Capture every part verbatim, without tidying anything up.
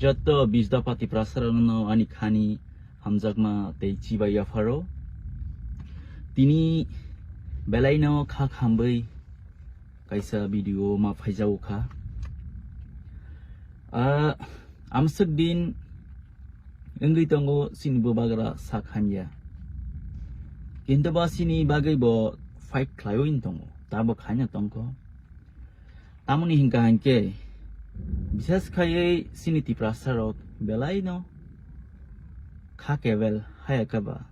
Joto bijda pati prasarano ani khani hamjakma tei chibai yapharo. Tini belaino kha khambwi kaisa video ma phaijago kha. Ah, amswk din wngwi tongo chini bubagra sak hamya. Kintu ba chini bagwi bo fight khlaiwi tongo, tabok haino tongkho. Tamoni hinka hinkhe, bises khaiwi chini Tiprasa rok belaino kha kebel haya khe ba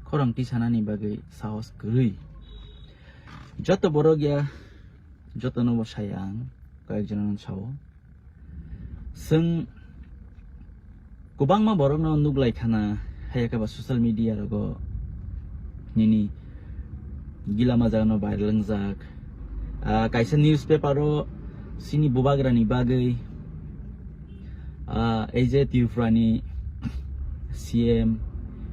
khorang tisanani bagwi sahos kwrwi. Joto borok ya, jotono bo saya ang, kayek jona no sao. Chwng kwbangma borokno nuklai khana, haya khe ba social media rogo nini gilama jagano viral wngjak. Ah, kaisa newspaper o chini bubagrani bagwi, ah, ei je Tripurani C M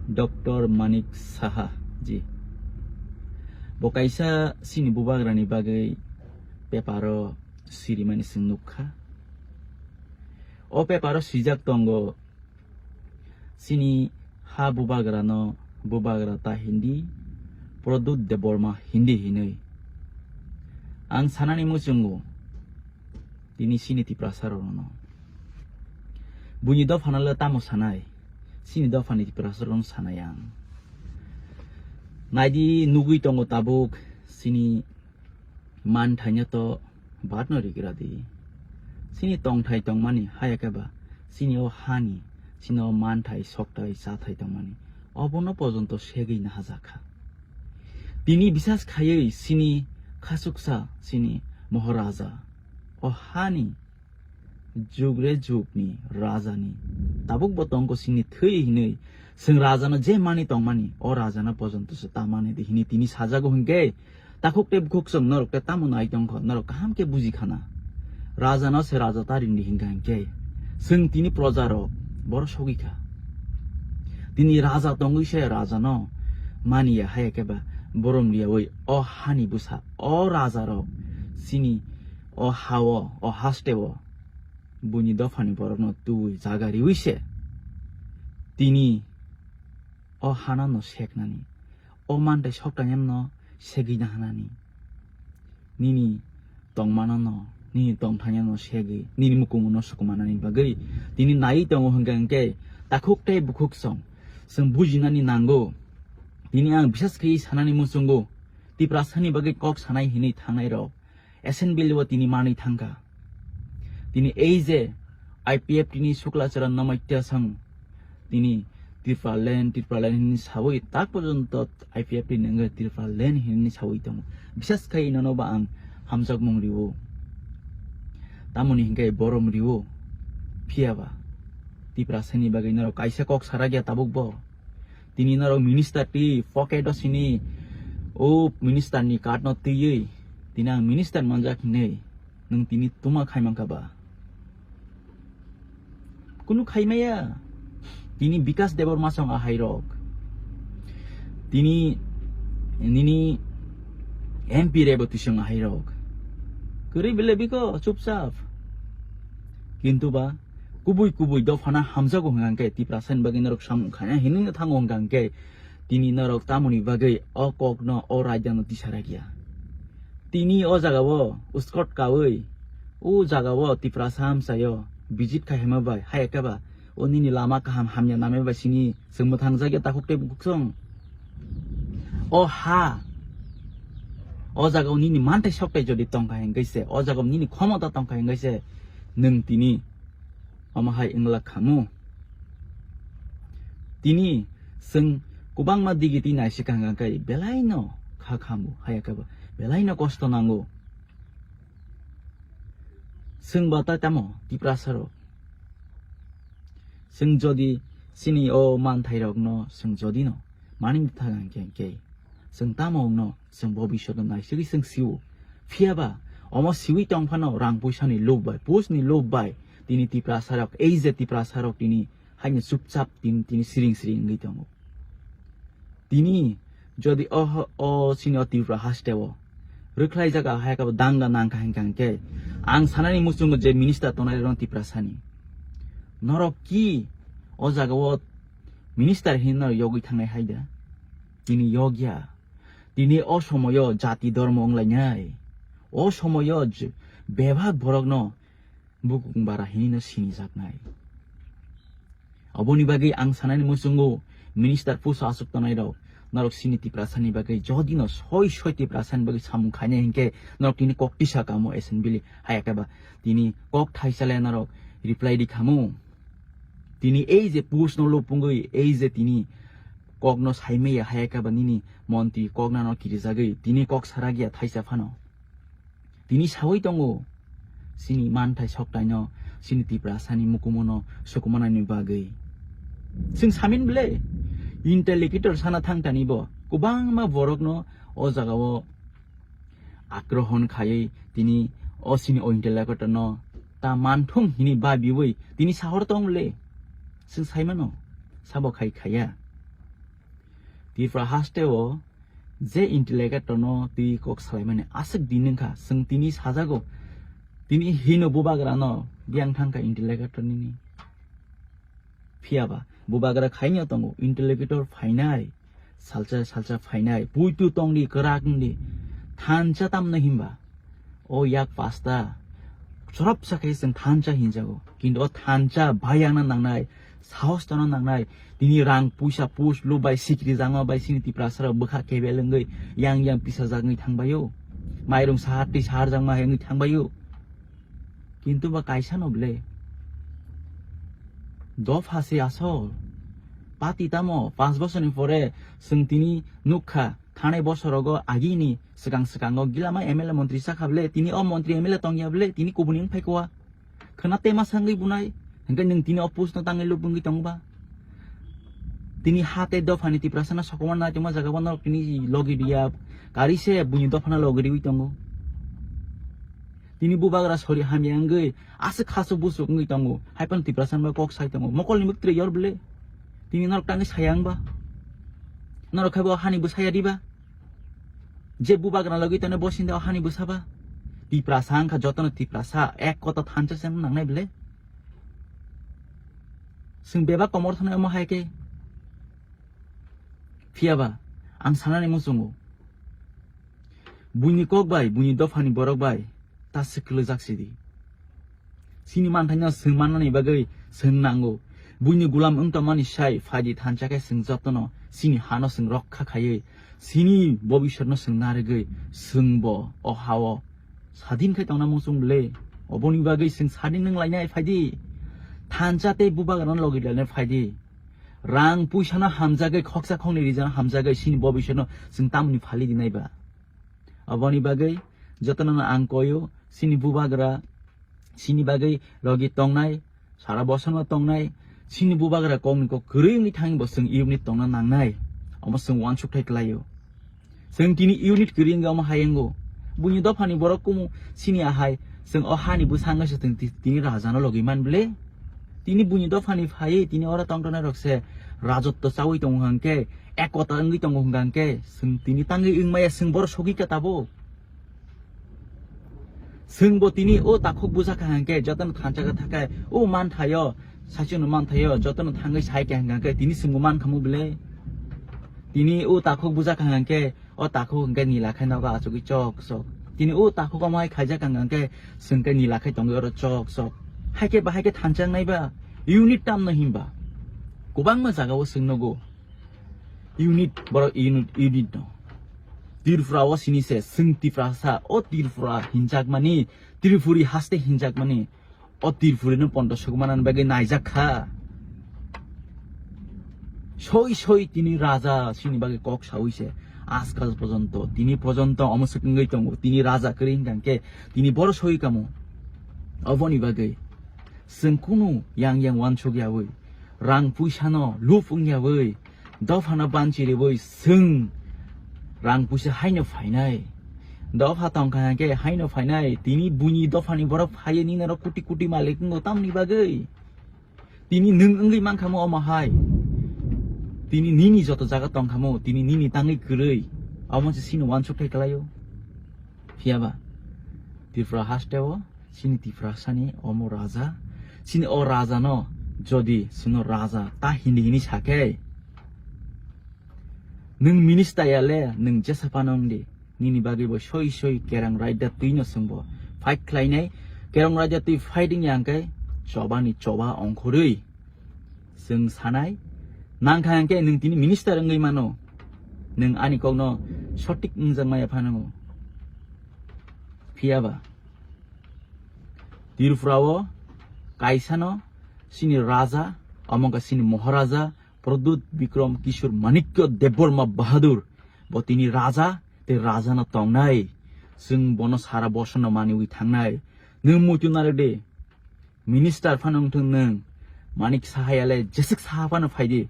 Doctor Manik Saha ji, bo kaisa chini bubagrani bagwi paper o sirimani chwng nukha. O paper o swijak tongo, chini ha bubagrano bubagra ta Hindi, Pradyut Debbarma Hindi hinwi. Ang sanani muchungo, tini chini Tiprasa rokno. Buini dophano le tamo sanai, chini dophani Tiprasa rokno sanai ang. Naidi nugwi tongo tabuk, chini manthaino to badno rigra di. Chini tongthai tongmani haya khe ba, chini o hani, chini o manthai, sokthai, chathai tongmani, obono pojonto segwi nahajakha. Tini bisas khaiwi chini khasuksa, chini Moharaja, o hani jugre jugni rajani tabuk bo tongko chini thwi hinwi, chwng rajano je mani tongmani, o rajano pojonto se ta mani di hinwi tini sajago hinkhe, takhuk tei bukhuk chwng norok tei tamo nai tongkho, norok kaham khe buji khana. Rajano se raja ta ringdi hinkha hinkhe, chwng tini projarok boro sogwi kha. Tini raja tongwi se rajano maniya haya khe ba borom liyawi o hani bwsa, o rajarok chini o hao, o hasteo buini dophani borokno twi jaga riwi se tini o hano no seknani, o mantai soktainano segwi nahanani, nini tongmano no, nini tongthaino no segwi, nini mukumu no sukumanani bagwi tini naiwi tongo hinkha hinkhe, takhuk tei bukhuk song chwng bujinani nango. Tini ang bisas khe sanani muchungo, Tiprasani bagwi kok sanai hinwi thangnai rok, assembly o tini manwi thangkha. Tini ei je I P F T ni Sukla Charan Namaitya Sangh, tini Tipraland, Tipraland hinwi sawi tak porjonto I P F T ni wngwi Tipraland hinwi sawi tongo. Bisas khai nono ba ang hamjakmung riwo. Tamoni hinkhe borom riwo. Phiya ba Tiprasani bagwi norok kaisa kok sarakya tabuk bo. Tini norok minister twi pocket o sini o minister ni card no twiwi tini ang minister manjak hinwi nwng tini tuma khai mankha ba? Kunu khai maya. Tini Bikas Debbarma song ahai rok, tini nini M P Rebati song ahai rok kwrwi bele biko chupchap. Kintu ba kubui kubui dophano hamjago hwnkha khe, Tiprasani bagwi norok samung khaina hinwi thango hwnkha khe, tini norok tamoni bagwi o kokno, o raidano tisarakya? Tini o jagao uskot kaui, o jagao Tiprasa hamsaio visit khaima bai, hai khe ba o nini lama kaham hamya namya bai sini chwng mwthangjakya takhuk tei bukhuk song. O ha, o jagao nini mantai soktai jodi tongkha hingkhe se, o jagao nini khomota tongkha hingkhe se, nwng tini omo hai wngla khamu. Tini chwng kwbangma digi twi naisika hwnkha khe belaino kha khamu, haya khe bo belaino kosto nango. Chwng ba tai tamo Tiprasa rok? Chwng jodi chini o manthai rokno chwng jodi no manwi thang hwnkhe, hwnkhe chwng tamo wngno chwng bobishoto naisigwi chwng sio. Phiya ba omo siwi tong phano rang puisa ni lob bai, post ni lob bai tini Tiprasa rok, ei je Tiprasa rok tini haino chupchap tini, tini siring siring wngwi tongo. Tini jodi o ho-, o chini o Tripura haste o rwkhlai jaga hai kabo dangla nangkha hinkha hinkhe ang sanani muchungo je minister tongnai rok Tiprasani. Norok ki o jaga o minister hinwi norok yogwi thangnai hai da? Tini yogya. Tini o somoyo jati dhormo wnglainai. O somoyo je-, bebak borokno bukung bara hinwi no sinijaknai. Oboni bagwi ang sanani muchungo minister pusa aswk tongnai rok, norok sini Tiprasani bagwi jodi no soi soi Tiprasani bagwi samung khainai hinkhe norok tini kok tisa kamo assembly hai khe ba tini kok thaisa le norok reply di khamu. Tini ei je post no lupungwi ei je tini kok no saimaya hai khe ba nini montri kok nano kirijagwi tini kok sarakya thaisa phano. Tini sawi tongo, sini manthai soktaino, sini Tiprasani mukumuno sukumanani bagwi. Chwng samin bwle, interlocutor sana thangtani bo, kwbangma borokno o jagao akrohon khaiwi tini o sini o interlocutor no ta manthung hini babiwi tini sahor tong bwle. Chwng saimano, sabo khai khaya. Tripura hasteo je interlocutor no twi kok salaimani aswk din wngkha, chwng tini sajago, tini hino bubagra no biyang thangkha interlocutor nini. Phiyaba bubagra khaino tongo, interlocutor phainai, salsa salsa phainai, puitu tongdi, kwrak wngdi, thansa tamno himba. O yak pasta chorop sa khe chwng thansa hinjago, kintu o thansa bayangna nangnai, sahos tongna nangnai. Tini rang puisa pus lu bai sikri jangma bai sini Tiprasa rok bwkha kebel wngwi yang yang pisa jagwi thangbaio, mairung sahar twi sahar jangma hai wngwi thangbaio. Kintu ba kaisa no bwle dopha se asol. Pati tamo panch bosorni pore chwng tini nukha, thanai bosorogo agini swkang swkango gilama M L A montri sakha bwle, tini o montri M L A tongya bwle, tini kubuni wng phaikwa. Khwna tema sangwi bunai, hwnkhe nwng tini o post no tangwi lubungwi tongba. Tini ha tei dophani Tiprasano sokomorna naitongma jagao norok tini logi riya, kari se buini dophano logi riwi tongo. Tini bubagra sori hamya wngwi aswk khasuk busuk wngwi tongo, hai phano Tiprasano bai kok sai tongo. Mokolni mwktwi yor bwle. Tini norok tangwi saya wngba? Norok khai bo hani bwsaya diba? Je bubagra logi tone bosinda o hani bwsaba? Tiprasa wngkha jotono Tiprasa, ek kota thansa se wng nangnai bwle. Chwng bebak komor thani omo hai khe. Phiyaba ang sanani muchungo, buini kok bai, buini dophani borok bai ta swk kwlwjak sidi. Chini manthaino chwng mannani bagwi chwng nango. Buini gulam wng tongmani sai phaidi thansa khe chwng jotono chini hano chwng rokha khaiwi, chini bobisotno chwng narwgwi chwngbo o hao sadin khai tongna muchung bwle. Oboni bagwi chwng sadin wng lainai phaidi. Thansa tei bubagrano logi lainai phaidi. Rang puisano hamjagwi, khoksa khoknwi rijano hamjagwi chini bobisotno chwng tamoni phali dinai ba? Aboni bagwi jotono ang koyo, chini bubagra, chini bagwi logi tongnai, sara bosongno tongnai, chini bubagra kokni kok kwrwi wngwi thangwi bo chwng unit tongna nangnai. Omo chwng uansuk thai kwlaio. Chwng tini unit kwrwi wngwi omo hai wngo. Buini dophani borok kumu chini ahai, chwng o hani bwskango se chwng ti-, tini rajano logi man bwle. Tini buini dophani phaiwi tini oro tongtonai rok se rajotto chawi tongo hwnkhe, ekota wngwi tongo hwnkhe, chwng tini tangwi wngmaya chwng boro sogwi kha tabuk. Chwngbo tini o takhuk bwsa kha hwnkhe, jotono thansa khe thakai o manthaio, saichungno manthaio, jotono thangwi sai kha hwnkhe, tini chwngbo mankhamu bwle. Tini o takhuk bwsa kha hwnkhe, o takhuk hwnkhe nila khai nogo achugwi chok chok. Tini o takhuk omo hai khaijak hwnkhe, chwngkhe nila khai tongwi oro chok chok. Haikhe ba haikhe thansa wngnai ba, unit tamno himba. Kwbangma jagao chwng nugo. Unit, borok unit, unit no. Tripura o sini se, chwng Tiprasa, o Tripura hinjakmani, Tripuri haste hinjakmani, o Tripuri no pondo sukmana bagwi naijak kha. Soi soi tini raja sini bagwi kok sawi se, askal pojonto, tini pojonto omo swkangwi tongo, tini raja kwrwi hwnkhe, tini boro soi kamo. Oboni bagwi. Chwng kunu yang yang uansuk yawi, rang puisa no lub wng yawi, dopha no banchi riwi chwng rang puisa haino phainai. Dopha tongkha hwnkhe haino phainai, tini buini dophani borok phaiwi nini oro kuti kuti malik wngo tamni bagwi? Tini nwng wngwi mankhamu omo hai. Tini nini joto jaga tongkhamu, tini nini tangwi kwrwi. Omo se chini uansuk thai kwlaio. Phiyaba Tripura hasteo chini Tiprasani omo raja, chini o rajano jodi chwngno raja ta hindi hini sakhe, nwng minister yale nwng jesa phano wngdi, nini bagwi bo soi soi kerang raida twino chwngbo fight khlainai. Kerang raida twi fighting ya hwnkhe chobani choba ongkhorwi chwng sanai. Nangkha hwnkhe nwng tini minister wngwi mano, nwng ani kokno sotik wngjak maya phano. Phiyaba Tripura o kaisano chini raja, omo wngkha chini Maharaja Pradyut Bikram Kishore Manikya Debbarma Bahadur, bo tini raja, tei rajano tongnai. Chwng bono sara bosonno maniwi thangnai. Nwng muitu narwk de, minister phano wngthung nwng, Manik Saha yale jeswk Saha phano phaidi.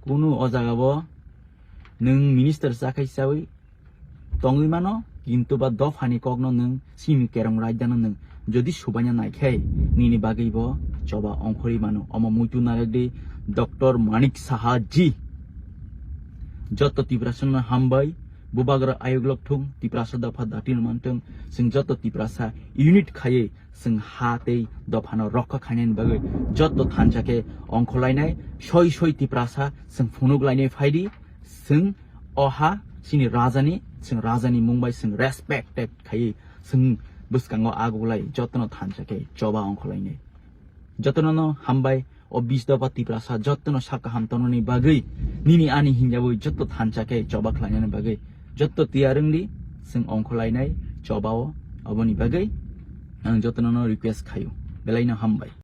Kunu o jaga bo nwng minister chakhai chawi tongwi mano, kintu ba dophani kokno nwng simi kerong raidano nwng jodi subaina naikhai, nini bagwi bo choba ongkhorwi mano. Omo muitu narwk di, Doctor Manik Saha ji. Joto Tiprasano hambai, bubagra ayuk lok thung, Tiprasa dopha datil mantong, chwng joto Tiprasa unit khaiwi chwng ha tei dophano rokha khainani bagwi joto thansa khe ongkhorlainai, soi soi Tiprasa chwng phunuk lainai phaidi, chwng o ha chini rajani, chwng rajani mung bai chwng respected khaiwi chwng bwskango aguglai jotono thansa khe choba ongkhorlainai. Jotono no hambai, o bis dopha Tiprasa jotono sak kaham tongnani bagwi, nini ani hinjawi joto thansa khe choba khlainani bagwi joto tiyar wngdi, chwng ongkhorlainai choba o, aboni bagwi ang jotono no request khaio. Belaino hambai.